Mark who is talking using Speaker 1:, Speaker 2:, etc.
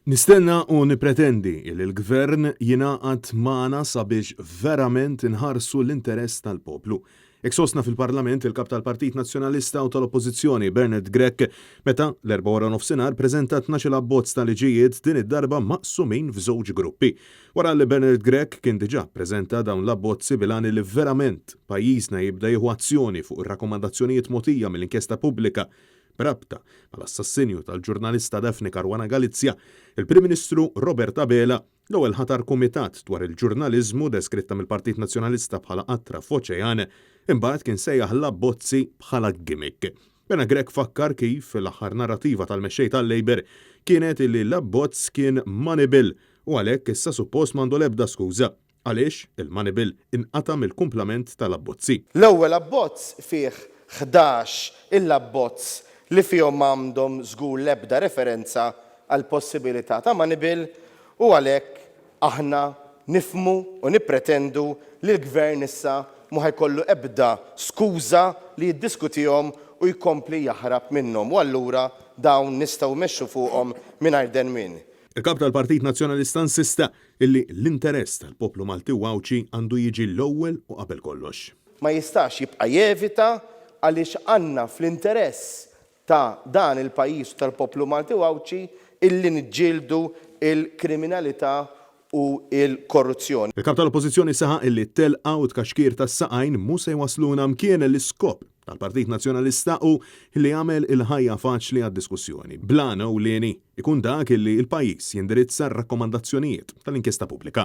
Speaker 1: Nistenna u nippretendi li l-Gvern jingħaqad magħna sabiex verament inħarsu l-interess tal-poplu. Hekk sostna fil-Parlament il-Kap tal-Partit Nazzjonalista u tal-Oppożizzjoni Bernard Grech meta l-Erbgħa waranofsinhar preżenta tnax-il abbozz ta' liġijiet din id-darba maqsumin f'żewġ gruppi. Wara li Bernard Grech kien diġà ppreżenta dawn l-abbozzi bil-għan li verament pajjiżna jibda jieħu azzjoni fuq ir-rakkomandazzjonijiet mogħtija mill-inkjesta pubblika B'rabta mal-assassinju tal-ġurnalista Daphne Caruana Galizia, il-Prim Ministru Robert Abela l-ewwel ħatar kumitat dwar il-ġurnaliżmu deskritta mill-Partit Nazzjonalista bħala qatra f'oċean, imbagħad kien sejjaħ l-abbozzi bħala gimmick. Bernard Grech fakkar kif l-aħħar narrativa tal-mexxej tal-Labour kienet illi l-abbozz kien money bill u għalhekk issa suppost m'għandu l-ebda skuża. Għaliex il-money bill inqata' mill-kumplament tal-abbozzi.
Speaker 2: L-ewwel abbozz fih 11 il-abbozz li fihom m'għandhom żgur l-ebda referenza għall-possibilità ta' money bill u għalhekk aħna nifhmu u nippretendu li l-Gvern issa mhu ħa jkollu ebda skuża li jiddiskutihom u jkompli jaħrab minnhom u allura dawn nistgħu mmexxu fuqhom mingħajr denwien.
Speaker 1: Il-Kap tal-Partit Nazzjonalista insista illi l-interess tal-poplu Malti u Għawdxi għandu jiġi l-ewwel u qabel kollox.
Speaker 2: Ma jistax jibqa' jevita għaliex għandna fl-interess ta' dan il-pajjiż u tal-poplu Malti u Għawdxi illi niġġieldu l-kriminalità u l-korruzzjoni.
Speaker 1: Il-Kap tal-Oppożizzjoni saħaq illi t-telqa u t-tkaxkir tas-saqajn mhu se jwassluna mkien l-iskop tal-Partit Nazzjonalista hu li jagħmel il-ħajja faċli għad-diskussjoni, bl-għan ewlieni jkun dak illi l-pajjiż jindirizza r-rakkomandazzjonijiet tal-inkjesta pubblika.